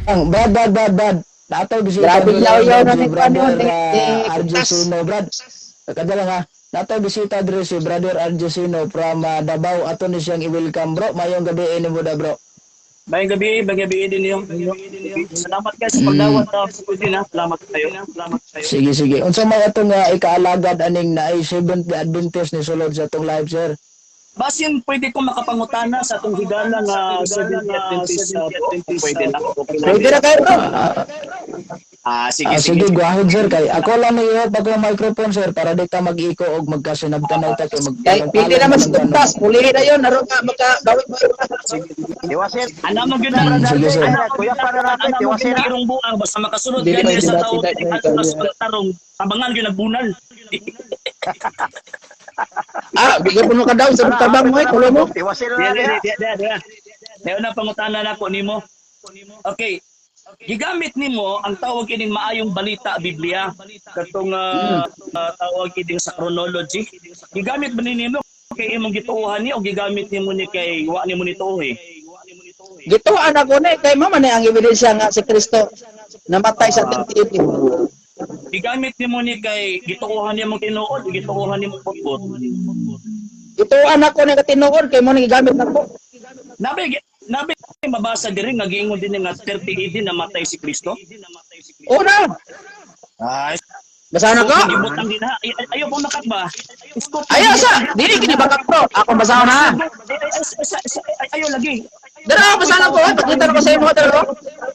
Brad, Brad, Brad, Brad. Natoy bisita Grabe diri, yaw-yaw Brad, na si ni Brother Kwan, ni RJ Kutas. Sino, Brad. Kada lang ha. Natoy bisita diri si Brother RJ Sino from Davao. Ato ni siyang i-welcome, bro. Mayong gabi ini mo da, bro. Mayong gabi din niyo. Salamat kayo sa pagdawat sa pwede na. Salamat kayo. Salamat kayo. Sige, sige. Unsa may atong ikaalagad aning naay Seventh Day Adventist ni sulod sa atong live, sir? Basin pwede ko makapangutana sa atong higala nga Seventh Day Adventist, bro. Kung pwede na. Okay lang. Pwede na kayo, bro. Ah, sige, Ah, sige. sige, go ahead, sir. Kay ako lang ni ihop ako microphone, sir, para di ta mag-iko og magkasinabtanay ta kay mag Kay pwede naman sa Kutas. Pulihin na yun. Aron ka maka bawit. Iwasin. Ana mo gyud na Sige, sir. Ana Kuya, para rapid, ana mo iwasin gyud na. na irong buang basta makasunod Dili gani may sa debate, tao debate, at debate. mas tarong tabangan gyud nagbunal. Ah, bigyan po mo ka daw sa tabang mo eh. Kulo mo. Iwasin na Diya, natin. diya, diya, diya, diya. Diya na pangutana nako nimo. Okay. Gigamit nimo ang tawag ining Maayong Balita Biblia katong tawag ining sa chronology. Gigamit ba ni nimo kay imong gituohan ni o gigamit nimo ni kay wa nimo ni tuohi? Gituan ako na eh. Kay mama na ang ebidensya nga si Kristo namatay sa 30 AD. Gigamit nimo ni kay gituohan nimo tinuod o gituohan nimo pagbuot? Gituan ako na katinuod kay mo nang gigamit nako. Nabi nabi mabasa diri nga giingon din nga 30 AD namatay si Kristo. Una, Ay, basahan ako. Gibutang din ha. Ayaw po makat ba? Scope. Ayaw sa, dili kini bakak, bro. Ako basahon ha. Ay, ayaw lagi. Dara, basahan ako. Pakita ko sa imo dara.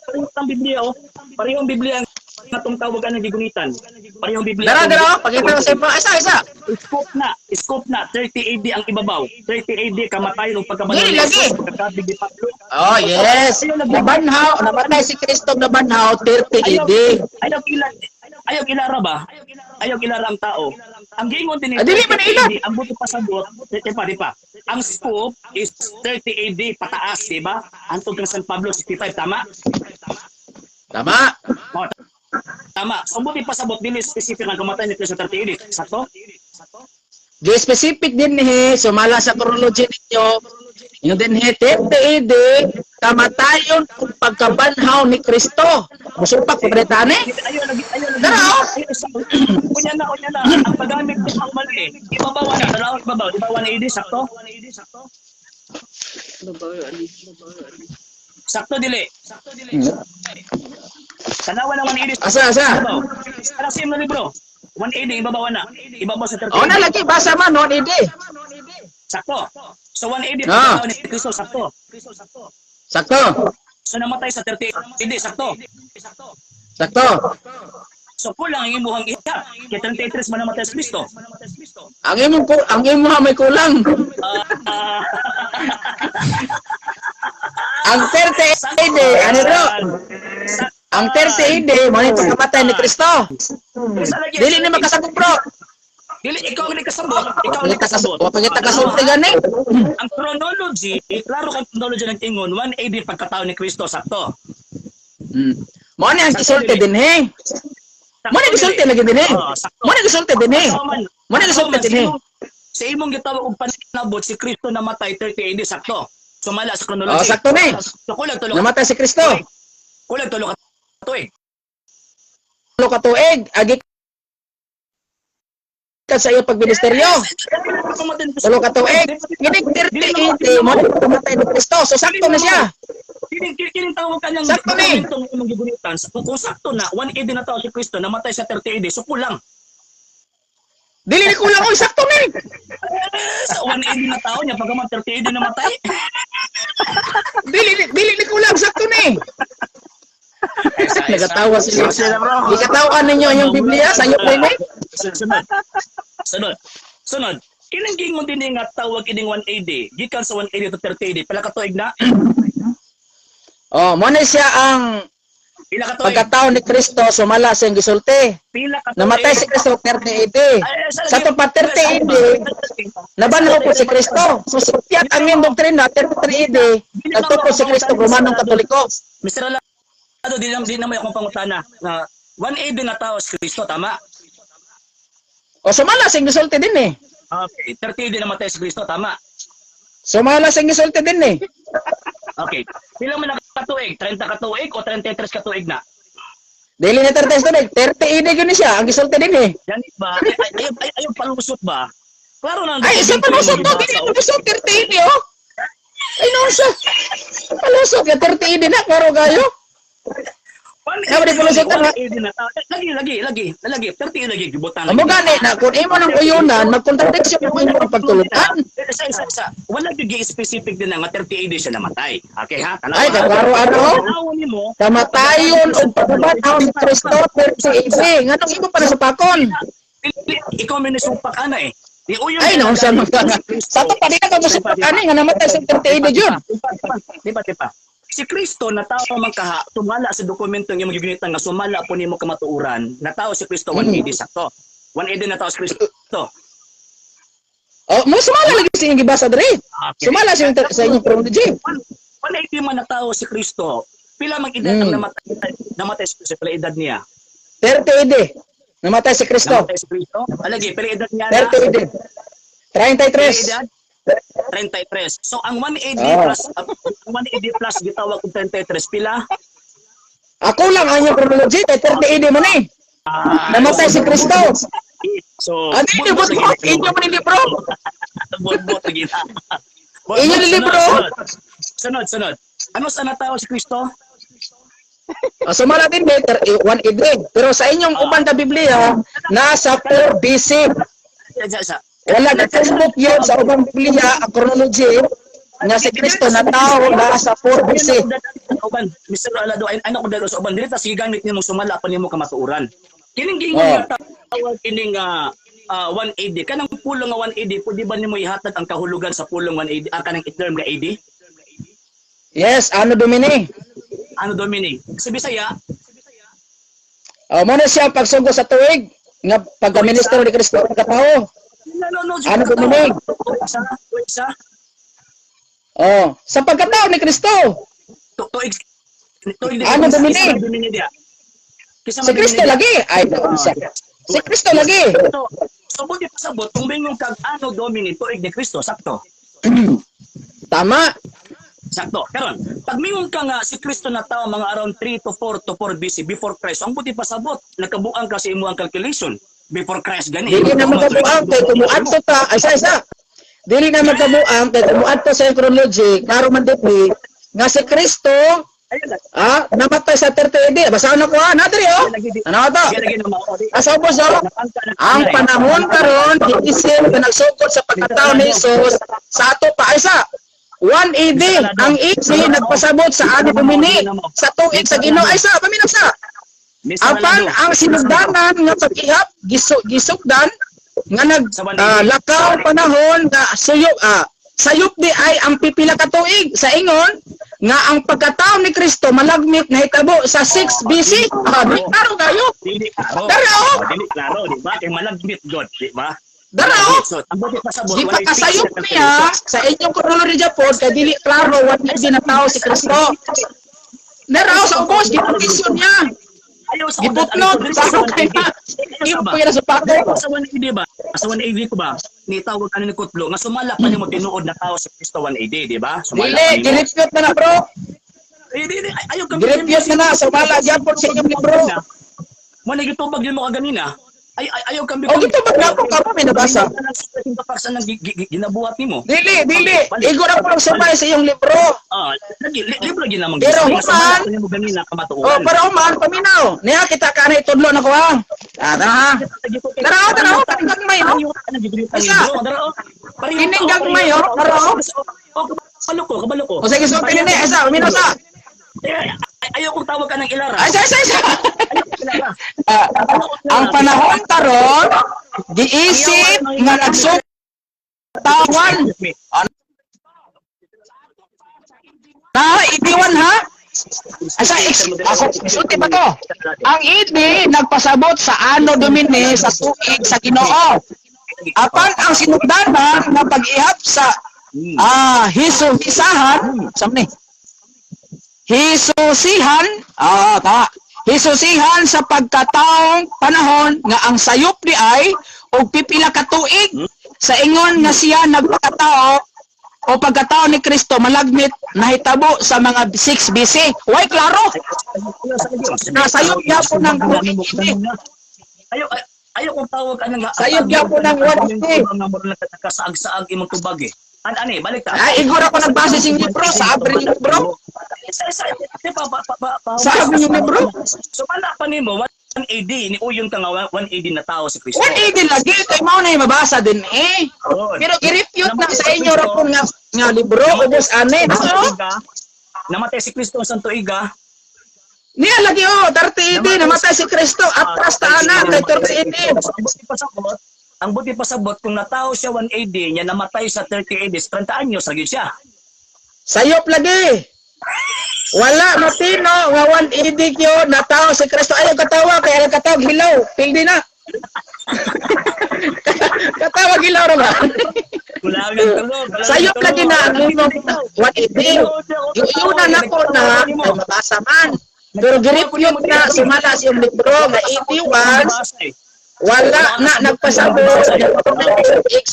Parehong Biblia oh. Parehong Biblia ang atong tawag ang gigunitan. Parehong Biblia. Dara, dara, pakita ko sa imo. Isa, isa. Scope na, scope na 30 AD ang ibabaw. 30 AD kamatayon ug pagkabanal Dili, ni lagi. Jesus, pagkakabig ni Pablo. Oh, yes. Nabanhaw, namatay si Kristo nabanhaw 30 Ayaw, AD. ayaw ila ayaw ilara ba? Ayaw ilara ang tao. Ang giingon din Ah, dili man 30 ila. AD, ang buto pasabot, di pa, di pa. Ang scope is 30 AD pataas, di ba? Antog kang San Pablo 65, tama? Tama. Oh, tama. So, buti pasabot, dili specific ang kamatay ni Cristo 30 AD. Sakto? Di specific din ni sumala sa chronology ninyo. Yung din he 30 AD kamatayon ug pagkabanhaw ni Kristo. Musupak ko eh. Ayaw lagi, ayaw lagi. Dara, oh! Ayaw, unya na, unya na. Ang paggamit ko ang mali. Ibabaw na, dalawa ibabaw. Ibabaw na AD, sakto? Sakto dili. Sakto dili. Tanawa ng 180. Asa, asa? Ibabaw. Para sa na libro. 180 ibabaw na. Ibabaw sa 30. O na lagi basa man 1 AD. Sakto. So 180 Ah. pagkatao ni Kristo sakto. Sakto. So namatay sa 30 AD sakto. Sakto. So kulang ang imuhang ihap. Kay 33 man namatay si Kristo. Ang imo may kulang. Ah, Ang 30 AD, ano bro? Ang 30 AD, mo ni pagkamatay ni Kristo. Dili ni makasabot, bro. Dili ikaw ang kasabot. Ikaw ang kasabot. Wa pa kita kasulti gani. Ang chronology, klaro kang chronology ng ingon, 1 AD pagkatao ni Kristo sakto. Mo ni ang gisulti dinhi. Mo ni gisulti lagi dinhi. Oh, sakto. Mo ni gisulti dinhi. So man, Mo ni gisulti so man, dinhi. sa imong gitawag og panabot si Kristo namatay 30 AD sakto. Sumala sa chronology. Oh, sakto ni. So kulang tulo ka Namatay si Kristo. kulang tulo ka tuig. Tulo ka tuig agi ka sa iyo pagministeryo. Tulo ka tuig. Kinig 30 AD mo ni pagkamatay ni Kristo. So sakto na siya. Kining kining tawag kanyang Sakto ni. dokumentong imong gigunitan. Kung sakto na 1 AD na tao si Kristo namatay sa 30 AD, so kulang. Dili ni kulang oy, sakto ni. Sa 1 AD na tao niya pagkaman 30 AD namatay. Dili ni kulang, sakto ni. Nagatawa sila. Iwasin na, bro. Gikatawan ninyo yung Biblia sa inyo po ini. Sunod. Sunod. Sunod. Kining gingon din nga tawag ining 1 AD. Gikan sa 1 AD to 30 AD. Pila ka tuig na? Oh, mo na siya ang Pila ka tuig? pagkatao ni Kristo sumala sa iyang gisulti. Pila ka tuig? Namatay si Kristo 30 AD. Ay, Sa to pa 30 AD, nabanhaw po si Kristo. So sutiyat ang iyong doktrina 33 AD, nagtukod si Kristo Romanong Katoliko. Mr. Alado, di na may akong pangutana. Na 1 AD na tao si Kristo, tama? O sumala sa iyang gisulti din eh. Okay, 30 AD namatay si Kristo, tama? Sumala sa iyang gisulti din eh. Okay. Pila man ka tuig? 30 ka tuig o 33 ka tuig na? Dili na 30 tuig, 30 AD gyud ni siya ang gisulti din eh. Yan ba? Ay, ay, ay, ay, ayaw palusot ba? Klaro na ang Ay, isa dokumento palusot yung to, dili gibasa, oh. palusot 30 AD oh. Ay no siya. Palusot ka 30 AD na klaro kayo. 180 Ay, palusot na. 180 na. Lagi, lagi, lagi, lagi. 30 lagi, gibutan. Amo gani na kung imo nang uyunan, magkontradiksyon mo imong pagtulunan. Isa, isa, isa. Wala gyud specific din na nga 30 AD siya namatay. Okay ha? Tanawa, Ay, ha? kaklaro ano? Tanawa nimo. Kamatayon o pagkabanhaw ni Kristo 30 AD. Nganong imo pa nasupakon? Ikaw may nasupak ana eh. Di uyon. Ay, naon sa mga sa to pa di ka musupak ani nga namatay sa 30 AD yun. Di ba, di ba? Si Kristo na tao man kaha, tumala sa dokumento nga magigunitan nga sumala po nimo kamatuoran, natao si Kristo 1 AD sakto. 1 AD na tao si Kristo. Oh, mo sumala lagi sa inyong gibasa dre. Okay. Sumala sa inyong chronology. 180 man natao si Kristo. Pila mang edad ang namatay si Kristo? Pila edad niya? 30 AD. Namatay si Kristo. Namatay si Kristo? Alagi, pila edad niya na? 30 AD. Pila 33. edad? 33. So ang 1 AD plus ang 1 AD plus gitawag og 33 pila? Ako lang ang inyong chronology kay 30 AD man eh. Namatay si Kristo. So, Ano yung libot mo? Inyo man ni libro. Bot-bot lagi na. Inyo ni libro. Sunod, sunod. Ano sa natao si Kristo? Oh, sumala din better 1 AD. Pero sa inyong uban ka Biblia nasa 4 BC. Isa, isa. Wala na textbook yun sa ubang Biblia ang chronology nga si Kristo natao nasa 4 BC. Uban, Mr. Alado, ay ano ko dalo sa uban dili ta sige gamit nimo sumala pa nimo kamatuoran. Kining giingon nga tawag kining 1 AD kanang pulong nga 1 AD pwede ba nimo ihatag ang kahulugan sa pulong 1 AD kanang term nga AD? Yes, ano Domini? Ano Dominic? Sa Bisaya, Oh, mo na siya ang pagsugo sa tuig nga pagka-ministro ni Kristo ang katao. no no no. Ano, Dominic? Tuig sa, tuig sa, Oh, sa pagkatao ni Kristo. tuig tuig. Ano, Dominic? Dominic diya. Kisa Si Kristo lagi. Ay, naon siya. Si Kristo lagi. So, so buti pasabot kung bingon kag ano Dominic tuig ni Kristo sakto. Tama. Sakto. Karon, pag mingon ka nga si Kristo na tao mga around 3 to 4 to 4 BC before Christ, ang buti pasabot, nakabuang ka sa imo ang calculation before Christ gani. Dili na magkabuang kay kumuadto ta. Ay, isa, isa. Dili na magkabuang kay kumuadto sa iyong chronology, klaro man dito nga si Kristo Ayun lang. Namatay sa 30 AD. Basahon ako ha. Nadiri oh. Ano to? Sige, lagi na mao. Asa ubos oh. Ang panahon karon giisip nga nagsugod sa pagkatao ni Jesus sa ato pa ay sa 1 AD. Ang AD nagpasabot sa ano Domini sa tuig sa Ginoo ay sa paminaw sa. Apan ang sinugdanan nga pag-ihap gisugdan nga nag lakaw panahon nga suyop sayop di ay ang pipila ka tuig sa ingon nga ang pagkatao ni Kristo malagmit nahitabo sa 6 BC. Di klaro kayo. Dili klaro. Dara, oh. Dili klaro, di ba? Kay malagmit God, di ba? Dara oh. So, ang buti pasabot, Di walay pa kasayop fix na niya sa inyong chronology Japon kay dili klaro what AD na tao si Kristo. Naraw sa ubos gipotisyon niya. Ayaw sa Giputnot sa kay na. Imo pa sa pako. Sa 1 AD ba? Sa 1 AD ko ba? Nitawag ano ni Kutlo nga sumala pa nimo tinuod na tao sa Kristo 1 AD, di ba? Sumala Dili, pa nimo. girepute na na bro. Eh, di, di, ayaw kami. Girepute na na sumala gyapon sa inyong libro. Mo na gitubag din mo kaganina. Ay, ay ayaw kami. O gitubag na ako karon may nabasa. Sa nang ginabuhat nimo. Dili, dili. Igo na po lang sumay sa iyong libro. Ah, lagi libro gyud namang. Pero Nga sumala human- pa nimo ganina O, kamatuoran. para uman, paminaw. Niya, kita ka na itudlo na ko ha. Ah, tara ha. Tara, oh, tara, oh, kaning gagmay, oh. Isa. Kining gagmay, oh, tara, oh. Oh, kabalo ko, kabalo ko. O sige, so, pinini, isa, paminaw sa. Eh, ayaw kong tawag ka ng ilara. Ay, isa, isa, isa. Ayaw kong ilara. Ah, ang panahon karon giisip nga nagsug tawan na itiwan ha. Asa ex ako sulti ba to? Ang ID nagpasabot sa ano Domini sa tuig sa Ginoo. Apan ang sinugdanan nga pag-ihap sa hisuhisahan samni. Hisusihan, tama. Hisusihan sa pagkataong panahon nga ang sayop di ay og pipila ka tuig sa ingon nga siya nagpakatao o pagkatao ni Kristo malagmit nahitabo sa mga 6 BC. Way klaro. Nasayop gyapon ng Ayo ayo kung tawag anang Sayop gyapon ng 180. Mga murag nakasaag-saag imong tubag eh. An ani balik ta. Ay, igor ako nagbase sing libro sa abri yung libro. Sa Sa abri yung libro. So wala pa nimo 1 AD ni uyon ka nga 1 AD na tao si Kristo. 180 lagi kay mao na mabasa din eh. Yun. Pero gi-refute na sa inyo ra pud nga nga libro ubos ani. No? Namatay si Kristo sa tuiga. Niya lagi oh, 30 AD namatay si Kristo atras ta ana kay 30 AD. Ang buti pasabot, ang buti pasabot kung natao siya 1 AD, niya namatay sa 30 AD, 30 anyos ra gyud siya. Sayop lagi. Wala matino nga 1 AD kyo natao si Kristo. Ayaw katawa kay ayaw katawa hilaw. Pildi na. Katawa hilaw ra ba? Kulangan tulo. Kulangan Sayop tulo. lagi na ang imong 1 AD. Yung na nako na ay mabasa man. Pero girefute na sumala sa iyong libro nga 81 wala na nagpasabot sa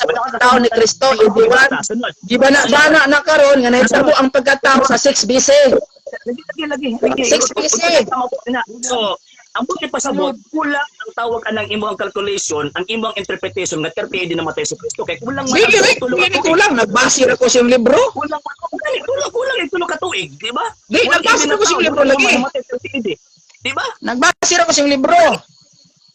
pagkatao ni Kristo 81. Sunod. Gibana-bana na karon nga nahitabo ang pagkatao sa 6 BC. Lagi, lagi, lagi. Lagi. 6 BC. So, ang buti pasabot, kulang ang tawag anang imong calculation, ang imong interpretation nga 30 AD namatay si Kristo kay kulang man Sige, ang wait, tulo ka hindi tuig. kulang. Nagbase ra ko sa iyong libro. Kulang man kulang kulang kulang tulo ka tuig, di ba? Di, nagbase ra ko sa iyong libro lagi. Namatay 30 AD. Di ba? Nagbase ra ko sa iyong libro.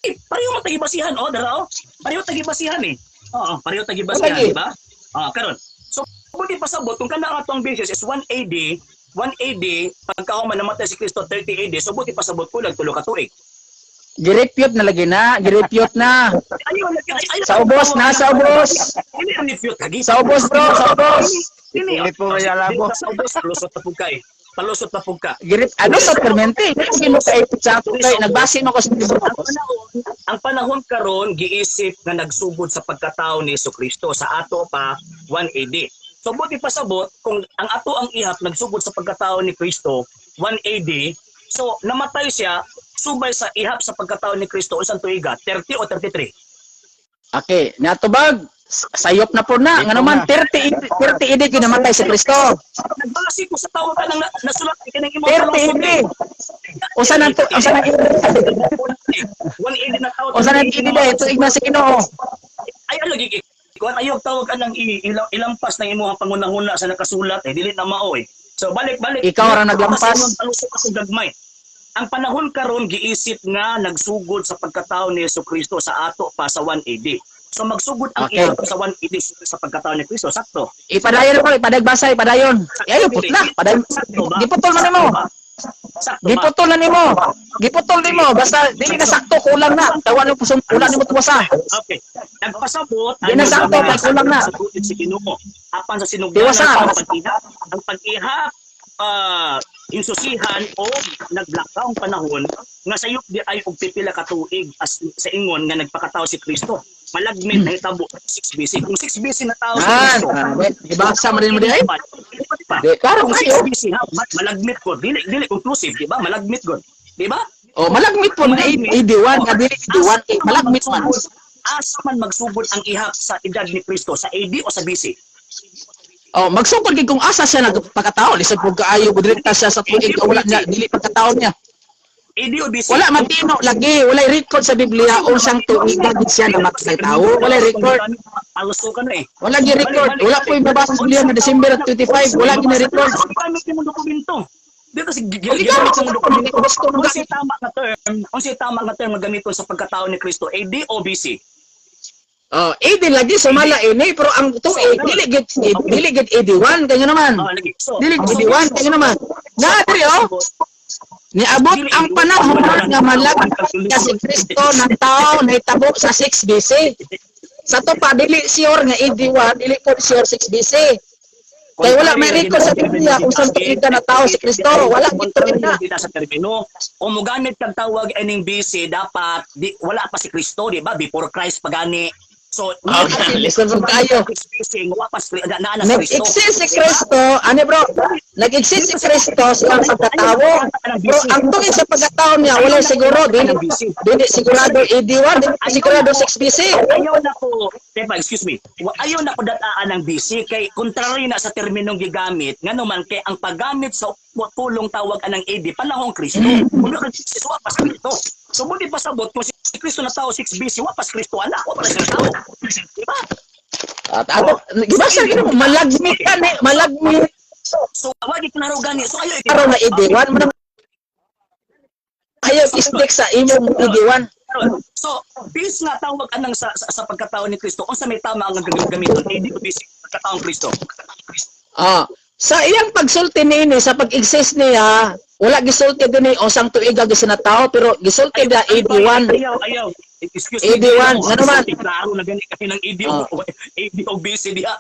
Eh, pareho man tagibasihan, oh, dara oh. Pareho tagibasihan eh. Oo, pareho tagibasihan, Lagi. di ba? Ah, karon. So, buti pasabot kung kana ang atong basis is 1 AD, 1 AD, pagkahuman namatay si Kristo 30 AD, so buti pasabot kulang tulo ka tuig. Girefute na lagi na, girefute na. Ayaw, lagi, ay, ayaw. Sa ubos na, sa ubos. Hindi ang refute lagi. Sa ubos bro, sa ubos. Hindi. Hindi po may alabo. Sa ubos, palusot na pug ka eh. Palusot na pug ka. Girip ano sa permente? Sino kay sa ako kay nagbase man ko sa libro. Ang panahon karon giisip nga nagsugod sa pagkatao ni Kristo sa ato pa 1 AD. So buti pasabot kung ang ato ang ihap nagsugod sa pagkatao ni Kristo 1 AD, so namatay siya subay sa ihap sa pagkatao ni Kristo unsang tuiga, 30 o 33? Okay, natubag sayop na po na. Ngano man 30 30 AD kinamatay si Kristo. Nagbase ko sa tawag ka ng nasulat kay imong 30 AD. Usa nang usa nang 1 AD na tao. Usa nang AD dahil tuig na sa Ginoo. Ay ano lagi kuan ayaw tawag ka ng ilampas ng imong pangunahuna sa nakasulat eh dili na mao eh. So balik balik. Ikaw ra naglampas. Sa imong palusot sa gagmay. Ang panahon karon giisip nga nagsugod sa pagkatao ni Kristo sa ato pa sa 1 AD. So magsugod ang ihap sa 1 AD sa pagkatao ni Kristo, sakto. Ipadayon ko, ipadagbasa, ipadayon. Ayo putla, padayon. Sakto ba? Giputol man nimo. Sakto ba? Giputol na nimo. Giputol nimo basta dili na sakto, kulang na. Tawan mo pusong kulang nimo tuwasa. Okay. Nagpasabot Di na sakto, kay kulang na. Sa si Ginoo. Apan sa sinugdanan Diwasa. ang pag-ihap insusihan o naglakaw ang panahon nga sayop di ay og pipila ka tuig as sa ingon nga nagpakatao si Kristo. Malagmit nahitabo 6 BC. Kung 6 BC na tao si Ah, Kristo. ibasa man din mo di ay. Di, Di, klaro kung kayo. 6 BC ha, malagmit ko. Dili dili conclusive, di ba? Malagmit ko. Di ba? Oh, malagmit po na AD1 nga dili AD1 kay malagmit man. Asa man magsugod ang ihap sa edad ni Kristo, sa AD o sa BC? Oh, magsugod gid kung asa siya nagpakatao, lisod pud kaayo gudrekta siya sa tuig wala niya dili pagkatao niya. AD o BC? Wala matino lagi, walay record sa Biblia unsang tuig gid siya namatay tao, walay record. Aluso ka na eh. Wala gi record, wala po yung mabasa sa Biblia nga December 25, wala gi na record. Gamit mo dokumento. Dito si O, gigamit sa dokumento, gusto mo Unsay tama nga term, unsay tama nga term nga gamiton sa pagkatao ni Kristo, AD o BC? Oh, AD lagi sumala ini pero ang tuig dili gid AD1 kanyo naman. Ah, lagi. So, Dili AD1 kanyo naman. Na diri oh. Niabot ang panahon nga malagmat nga si Kristo ng tao nahitabo sa 6 BC. Sa to pa dili sure nga AD1, dili po sure 6 BC. Kay wala may record sa Biblia kung saan tuig na tao si Kristo, wala gid tuig na. Dito sa termino, kung mogamit kag tawag ining BC dapat di, wala pa si Kristo, di ba? Before Christ pagani. So, Okay, listen po kayo. Wa pa naa na si Kristo. Nag-exist si Kristo, ano bro? Nag-exist si Kristo sa iyang pagkatao. Pero ang tungod sa pagkatao niya, wala siguro, dili, dili sigurado AD 1, dili sigurado 6 BC. Ayaw na ko, Tepa, excuse me. Ayaw na ko dataan ng BC kay contrary na sa terminong gigamit, ngano man kay ang paggamit sa pulong tawag anang AD panahong Kristo. Kung ka Jesus, wa pa si Kristo. So mo di pasabot kung si Kristo na tao 6 BC, wa pa si Kristo ala, wa pa na siya tao. Diba? At ako, gibasa gino mo, malagmit ka ni, malagmit So wagi klaro gani. So ayo araw na AD 1, mo ayaw stick sa imong AD 1. So, based nga tawag anang sa pagkatao ni Kristo, unsa may tama ang gamiton AD o BC pagkataong Kristo? Ah, sa iyang pagsulti niini sa pag-exist niya, wala gisulti dinhi usang tuiga gisinatao pero gisulti da AD 1. Ayaw, ayaw. Excuse me. AD 1, ano man? Klaro na gani kasi ng AD o AD o BC diha.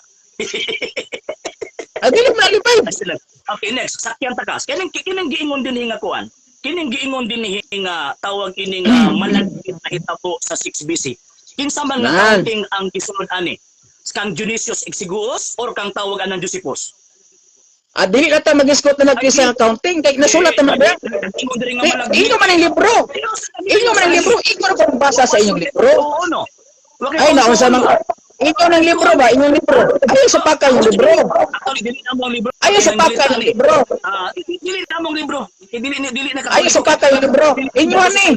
Ah, dili mo nalipay. Excellent. Okay, next. Sakyan takas. Kining giingon din nga kuan. Kining giingon din nga tawag ining malagit na hitabo sa 6 BC. Kinsa man nga Nan. counting ang gisunod ani? Kang Dionysius Exiguus or kang tawag anang Josephus? Ah, dili na ta mag-iskot na nagkisa ang counting kay nasulat naman ba? Ingon diri nga Eh, malagit. inyo man ang libro. Inyo man ang libro, inyo na kung basa sa inyong libro. Oo, no. Wag Ay, naunsa man inyo ng libro ba? Inyong libro. Ayaw sa pakay yung libro. Actually, dili na mo ang libro. Ayaw sa pakay yung libro. Ah, dili na mo ang libro. Eh, dili ni dili na Ayaw sa pakay yung libro. Inyo ani.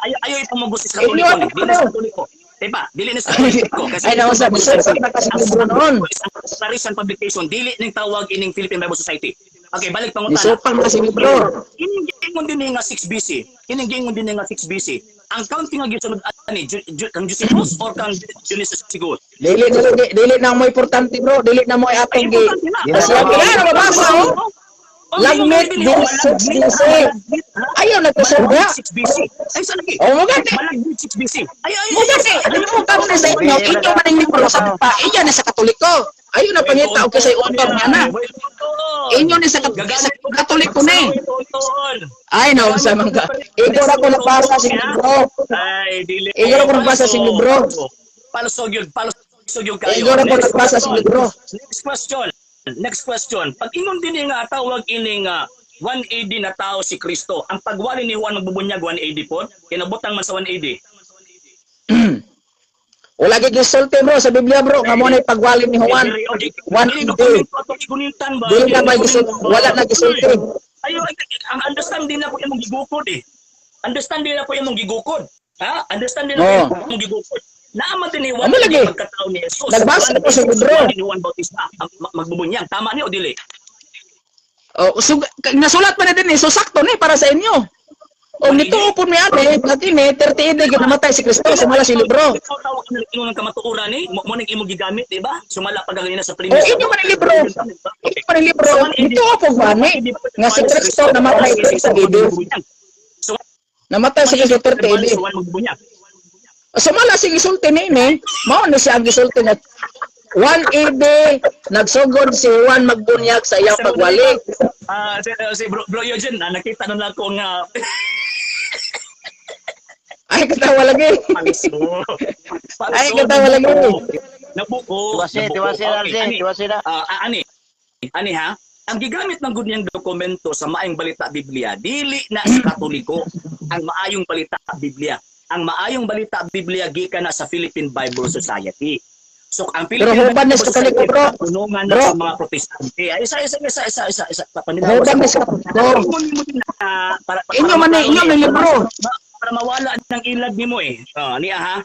Ayaw ayaw ipamugos sa Inyo Katoliko. ani, Dili bro. sa Katoliko. Diba? Dili na sa Katoliko. Kasi Ay, naunsa, bisan sa kasi libro noon. Ang Claretian publication, dili ning tawag ining Philippine Bible Society. Okay, balik pangutana. Nisupang na si libro. Kining giingon din nga 6 BC. Kining giingon din nga 6 BC. Ang counting nga gisunod ani kang Josephus or kang Dionysius Exiguus? Dili na lagi, dili na mo importante bro, dili na mo atong gi. Kasi ang kailangan mabasa oh. Lagmit din 6 BC. Ayaw nagkasurga. 6 BC. Ay, sa lagi. Oh, mo gani. Malagmit 6 BC. Ay, ay, Mo gani. Ano mo kamo sa inyo? Inyo man ang libro sa pa. Inyo na sa Katoliko. Ayaw na pangita og kisay utong niya na. Inyo ni sa Katoliko ni. Ay no, sa mga ikaw ra ko nabasa sa libro. Ay, dili. Ikaw ra ko nabasa sa libro. Palso gyud, palso gyud kayo. Ikaw ra ko Next nagbasa sa question. libro. Next question. Next question. Pag ingon din nga tawag ining 1 AD na tao si Kristo. Ang pagwali ni Juan magbubunyag 1 AD po. Kinabutang man sa 1 AD. Wala gyud gisulti bro sa Biblia bro nga mo na pagwali ni Juan. 1 AD. Dili na ba gisulti? Wala na gisulti. Ayo, ang understand din ako imong gigukod eh. Understand din ako imong gigukod. Ha? Understand din ako imong gigukod. Naama din ni Juan Amo lagi. pagkatao ni Jesus. Nagbasa ko sa libro. Ni Juan Bautista ang magbubunyag. Tama ni o dili? Oh, so, nasulat pa na din eh. So sakto ni para sa inyo. O nito upon mi ate, nga kini 30 AD gyud namatay si Kristo sumala si libro. Ikaw tawag ka ng ng kamatuoran ni, mo ning imong gigamit, di ba? Sumala pa ganina sa O premise. inyo man ang libro. Inyo man ang libro. Nito upon ba ni nga si Kristo namatay 30 AD. So, Namatay si Kristo 30 AD. Juan magbubunyag. Sumala si gisulti ni mao na siya ang gisulti nga 1 AD nagsugod si Juan magbunyag sa iyang pagwali. Ah, si bro Eugene, nakita na lang ko nga Ay katawa lagi. palso. Palso. Ay, katawa lagi. Nabuko. Tiwasi, Nabuko. tiwasi, Okay, RJ, ani, tiwasi na. Ani, ani ha? Ang gigamit ng ganyang dokumento sa Maayong Balita Biblia, dili na sa Katoliko ang Maayong Balita Biblia. Ang Maayong Balita Biblia gikan na sa Philippine Bible Society. So ang Pero Philippine huban na sa Katoliko, bro. Punungan na Bro. sa mga Protestante. Ay, isa, isa, isa, isa, isa, isa. Paninawa Huban na sa Katoliko. Ingon mo din na, para Inyo man eh, inyo man libro. Para mawala ng ilag nimo eh. Ah, niya ha.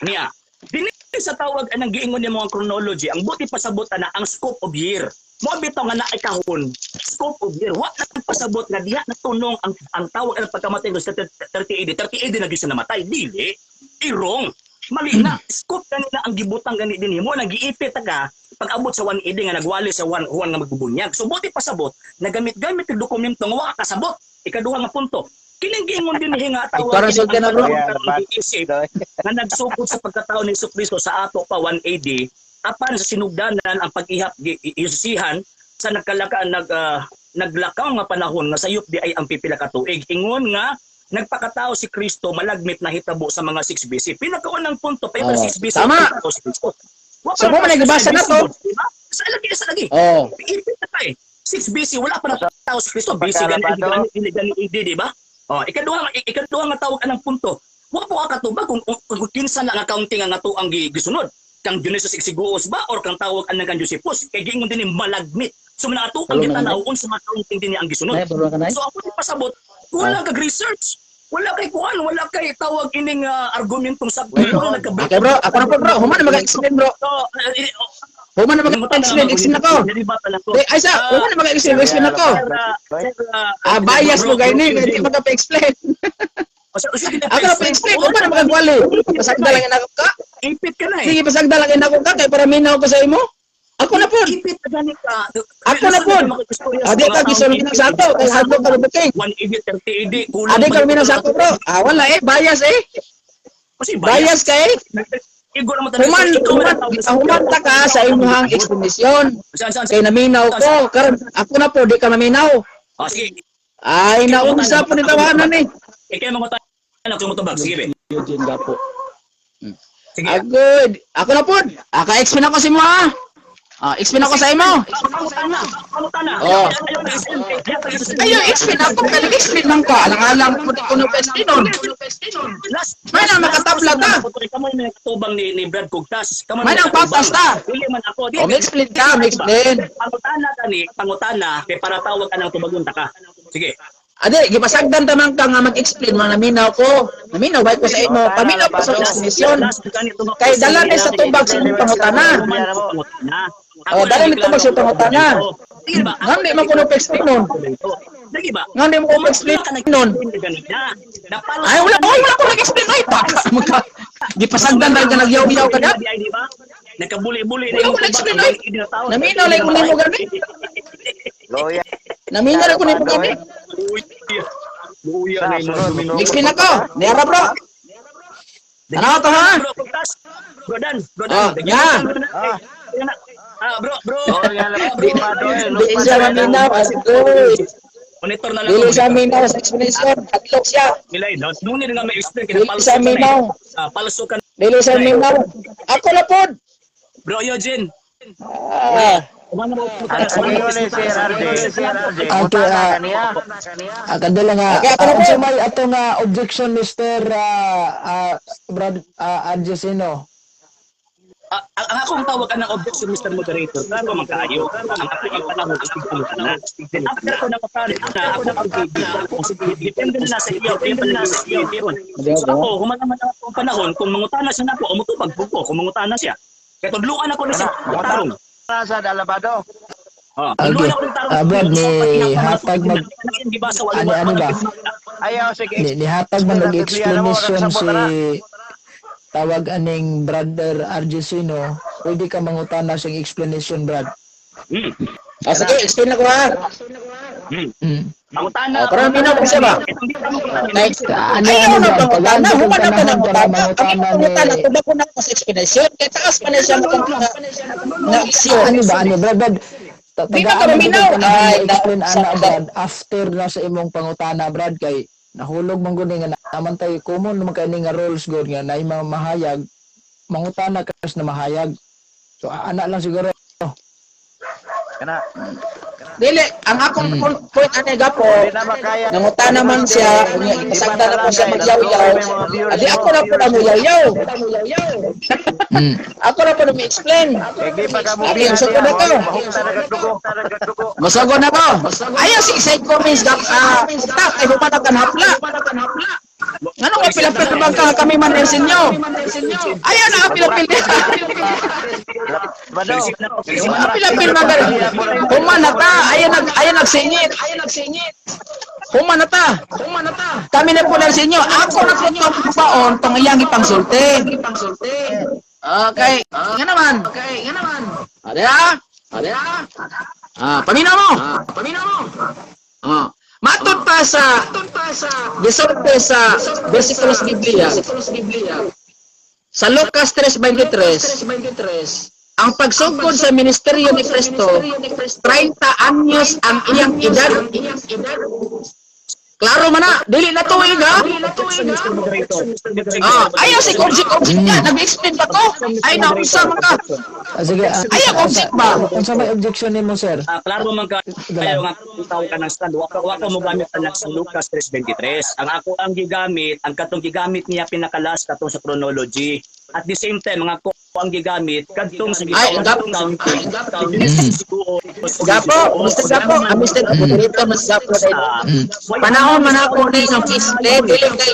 Niya. Dili sa tawag anang giingon nimo ang chronology, ang buti pasabot ana ang scope of year. Mo bitaw nga naay kahon, scope of year. Wa na pasabot nga diha natunong ang tawag ang pagkamatay sa 30 AD. 30 AD na gyud siya namatay. Dili. Irong. Mali na. Scope kanina ang gibutang gani dinhi mo nang giipit ta ka pag-abot sa 1 AD nga nagwali sa Juan, Juan nga magbubunyag. So buti pasabot nagamit-gamit og dokumento nga wa ka kasabot. Ikaduha nga punto. Kining giingon din nga tawag Ikaw resulta na, bro. ang giisip nga nagsugod sa pagkatao ni Kristo sa ato pa 1 AD apan sa sinugdanan ang pag-ihap isusihan sa nagkalaka naglakaw nga panahon nga sayop di ay ang pipila ka tuig ingon nga Nagpakatao si Kristo malagmit na hitabo sa mga 6 BC. Pinakaunang punto pa Oh, 6 BC. tama. Nagpakatao si Kristo. Wa pa So, mo man natao nagibasa sa na 6 to. BC, diba? Sa lagi, sa lagi. Oh. Ipit na ka eh. 6 BC, wala pa natao si Kristo. BC gani Pagkalabado. gani gani gani di ba? Oh, ikaduha nga tawag anang punto. Wa po ka katubag kung kinsa na ang accounting ang ato ang gisunod. Kang Dionysius Exiguus ba or kang tawag anang kang Josephus? Kay giingon din ni malagmit. So mga ato ang Wala na gitanaw unsa mga accounting din ni ang gisunod. Nay, bro ka nay. So ako ni pasabot, wala kag research. Wala kay kuan, wala kay tawag ining argumentong sa wala nagka Okay bro, ako na po bro. Human na mag-explain bro. So, Human na mag-explain, explain ako. Di, ay sa, human na mag-explain, explain ako. Ah, bias mo gayni, hindi magpa-explain. Ako na pa-explain, human na magagwali. Pasagda lang inako ka. Ipit ka na eh. Sige, pasagda lang inako ka kay para minaw ko sa imo. Ako na po. Ipit ka gani ka. Ako na po. Adi ka gisulong sa ato kay hadlok ka booking. 1 AD, 30 AD, kulang. Adi ka minaw sa ato bro. Ah, wala eh, bias eh. Kasi Bias ka eh. Igor mo talaga. Human, Ikaw human, man ang tawag sa- human ta ka sa imuhang explanation. Saan, saan, Kay saan? naminaw ko. Karon ako na po, di ka maminaw. Ah, sige. Ay, naunsa po ni tawanan eh. Ikaw yung mga tanan ako mutubag. Sige, be. Eugene Gapo. Sige. Ah, good. Ako na po. Aka-explain ako sa imo ha. Ah, explain ako sa imo. Pangutana. Pangutana. Oh. Ayaw na explain. Ayaw na explain. Ayaw, explain ako. Kaya explain man ka. Alang-alang po di ko na pa-explain nun. Last, May nang makatabla ta. Kamo yung nakatubang ni Brad Cugtas. Kamo May nang patas ta. Dili man ako. Di, O, may-explain ka, may-explain. Pangutana kani, pangutana kay para tawag ka ng tubagon ta ka. Sige. Ade, gipasagdan ta man ka nga mag-explain mga naminaw ko. Naminaw ba ko sa imo? Paminaw ko sa explanation. Kay dala ni sa tubag sa imong pangutana. Oh, dala ni tubag sa imong pangutana. Sige ba? Ngam di man ko na pa-explain nun. Sige ba? Ngam di mo ko pa-explain nun. Ay, wala ko, wala ko nag-explain. Ay, baka magka. Gipasagdan dahil ka nagyaw-yaw ka na. Di ba? Nagkabuli-buli Wala ko na-explain, ay. Naminaw lang ko nimo gani. Loya. Naminaw lang ko nimo gani. Luya na yung Explain ako. Niara bro. Tanaw to ha. Bro, Cugtas. Bro Dan, bro Dan. Ah, nga. Ah, bro, bro. Oh, nga lang, lupado eh, Di lupado siya eh. maminaw. As good. Monitor na lang. Dili siya minaw sa explanation. Hadlok siya. Milay, no? Nung nila nga may explain, Dili palso siya ka na eh. minaw. Ah, palso ka na. Dili siya minaw. Ako na pod. Bro, Eugene. Ah. Ang ingon ni Sir RJ, Sir RJ, Okay, mutana ah. kaniya. Ah, kadala nga. Okay, ako na po. Unsa may ato nga objection Mr. Brad Argesino? Ah, ang akong tawag ng objection, Mr. Moderator, klaro man kaayo. Ang akong panahon is tigpangutana. Then after ko nakapare na ako na pag depende na sa iyo, depende na sa iyo. So ako, human naman ang akong panahon, kung mangutana siya nako, mutubag po ko, kung mangutana siya. Kaya tudluan ako na sa tarong. Sa Dalabado. Ah, Okay. tudluan ako ng tarong. Ah, Brad, ni hatag mag Ano, ano ba? Ayaw, sige. ni hatag man og explanation si tawag aning brother Argesino, pwede ka mangutana siyang explanation, Brad. Ah, sige, explain ako ha. Mangutana. Ah, parang minaw ko siya ba? Next. Ano, Ayaw ano, na Brad? pangutana, Tagaan human na panahon para pangutana. Ang mangutana pangutana, ni tubag ko na ako sa explanation. Kaya taas pa na siya mukhang nga aksyon. Ano ba ano Brad, Brad? Di ba Tagaan ka mo maminaw? panahon Ay, mo explain na- ana sa- Brad after na sa imong pangutana Brad kay nahulog man gud ni nga naman tayo common naman kay ni nga rules gud nga naay mga mahayag mangutana kas na mahayag. So ana lang siguro. Kana. Dili, ang akong point ani gapo, Di na makaya. nangutana man siya, unya ipasagda na po siya magyaw-yaw. Adi ako na po na moyaw-yaw. Ako na po na mi-explain. Kay di pa ka mo Okay, so na to. Mahukta na kagdugo. Masago na ko. Ayaw si side comments gap ah, tak ay human ka hapla. Ngano ka pilapil na bang ka kami man rin inyo? Ayaw na pilapil. Bado. Pilapil man gani. Human na ta, ayaw nagsingit. Ayaw nagsingit. Human na ta. Human na ta. Kami na po na sa inyo. Ako na po itong paon tong iyang ipangsulti. Okay. Nga naman. Okay, nga naman. Ade ah. Ade ah. Ah, paminaw mo. Paminaw mo. Ah. Matod pa sa gisulti sa versikulos Biblia. Sa Lucas 3:23, ang pagsugod sa ministeryo ni Kristo, 30 anyos ang iyang edad. Klaro man na, dili na tuig ha. Objection, Mr. Moderator. Objection, Ah, Mr. ayaw si object object niya, nag-explain pa ko. Ay naunsa man ka. Sige, Ayaw, object ba? Unsa may objection nimo, sir? Klaro man ka kayo nga tawag ka ng stand. Wa ka mo gamit ang sa Lucas 3:23. Ang ako ang gigamit, ang katong gigamit niya pinakalas katong sa chronology. At the same time, ang ako ang gigamit kadtong sa Ay, gitawag counting. Gapo, Mr. Gapo, ah, Mr. Moderator, Mr. Gapo. Panahon man ako ni ng explain, dili kay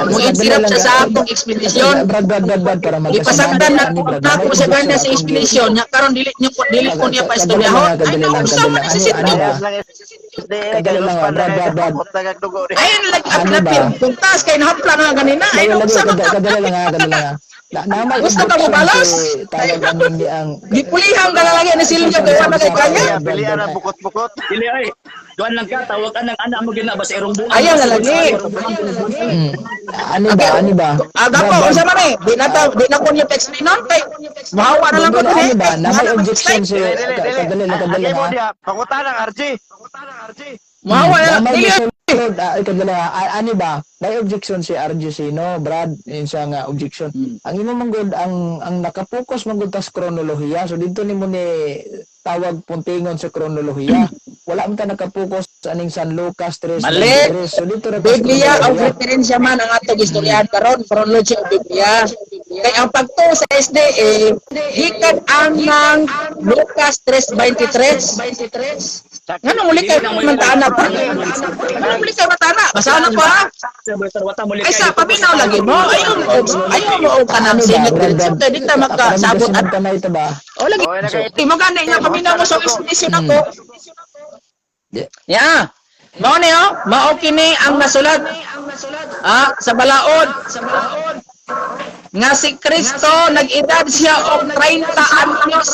mo interrupt siya sa akong explanation. Brad, Brad, Brad, Brad, para Ipasagdan na ani, Brad. na ako sa ganda sa explanation nya karon dili niyo dili ko niya pa istoryahon. Ay naunsa man si Ano sityo. ba? Kadali Kadali lang, ah, Brad, Brad, Brad. Ay like Ano ba? atlapin puntas kay nahapla nga ganina. Ay Lagi, lagi, naunsa man ka. kadali lang ha, kadali lang ha. Na may Gusto ka mo objection balas? si tawag ano ni ang Gipulihan ka na lagi ni Silvio kay wala kay kaya. Pilihan ang bukot-bukot. Dili ay. Duan lang ka, tawag ka ng anak mo gina ba sa irong buwan. Ayaw na lagi. Ano ba? Ano ba? Ah, gapo, unsa man eh? Di na ta, di na ko niya pa-explain nun kay mahawa na lang ko Ano diri. ba? Na may objection si Dili, dili, dili. kadali lang, kadali Agi lang mo ha. diha. Pangutan ang RG. Pangutan ang RG. Mahawa na Na lang. may Dili gisulod, kadali lang, ha. Ano ba? May objection si RG Sino, Brad, yun siya nga objection. Ang imo man gud ang nakapokus man gud tas kronolohiya. So dito nimo ni tawag puntingon sa kronolohiya. Wala man ta nakapokus aning San Lucas 3. Mali. So dito ra ta sa Biblia ang kronolohiya. referensya man ang atong istoryahan karon, chronology of Biblia. Kay ang pagtuo sa SDA gikan ang ng Lucas 3:23. Ngano muli kay mantaana pa? Ngano muli kay mantaana? Basahan na ko ha. Ay sa paminaw lagi mo. Ayaw mo ayaw mo og kanang Ano ba, singit Brad, Brad? kay di ta makasabot Para at magkasimot ka na ito ba? o lagi. Okay na kay. Di mo gani nga paminaw mo sa explanation ako. Yeah. Yeah. Mao ni oh, mao kini ang nasulat. Ah, sa balaod. Nga si Kristo nag-edad siya og 30 anyos.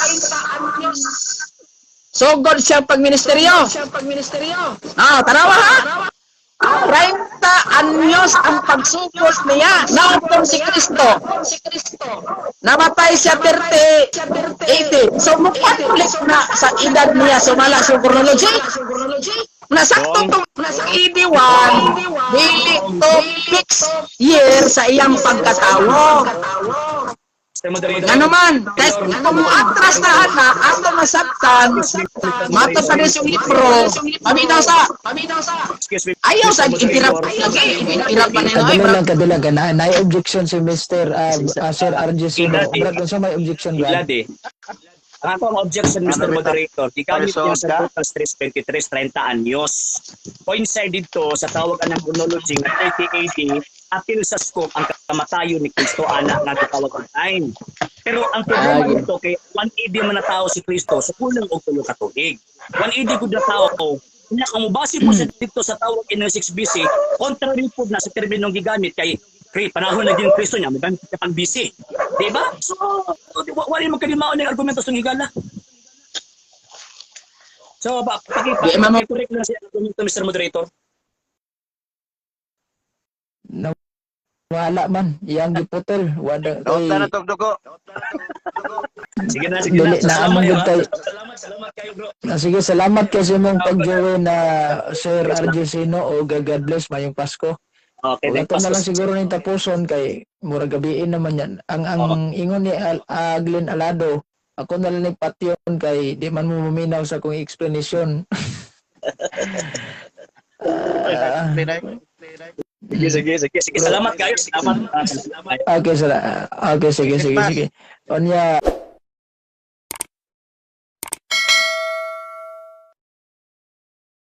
Sugod siya pagministeryo. Ah, tanawa ha. 30 anyos ang pagsugod niya. Naupong si Kristo. Namatay siya 30, 80. So mukha na sa edad niya sumala sa chronology. Nasakto tong AD 1, dili to fix year sa iyang pagkatawo. Ano man, kahit kung mo atras na ana, ato masaktan, mato pa rin yung libro, paminaw sa, ayaw sa interrupt, lagi, interrupt pa na yun, ay, Kadali lang, kadali lang. Na objection si Mr. Sir RG Sino. Brad, unsa may objection, Brad? Glad eh. Ang ako ang objection, Mr. Ano, Moderator, gigamit niya sa ka? Lucas 3:23, 30 anyos. Coincide dito sa tawag anang chronology nga 30 AD, apil sa scope ang kamatayon ni Kristo ana nga gitawag og time. Pero ang problema Ah, nito kay 1 AD man na tao si Kristo, so kulang og 3 ka tuig. 1 AD gud na tao nya kung mobase po sa dito sa tawag in 6 BC, contrary po na sa terminong gigamit kay kay panahon na din Kristo niya, mogamit ka pang BC. Di ba? So, wala man kalimaon ng argumento sa higala. So, ba, paki, Di, ma'am. paki, correct lang siya argumento, Mr. Moderator. Wala man. Iyang giputol. Wala Daot na kay tog dugo. Sige na, sige na. Dili na Salamat, among ha? gud kay Salamat, salamat kayo, bro. Sige, salamat kay sa imong pag-join na Sir RG Sino o God bless mayong Pasko. Okay, O thank ato na you. lang siguro ning tapuson kay murag gabiin naman yan. Ang ingon ni Glenn Alado, ako na lang nagpatyon kay di man mo maminaw sa akong explanation. Sige, sige, sige. Sige, salamat kayo. Salamat. Salamat. Okay, sala. Okay, sige, sige, sige. Onya,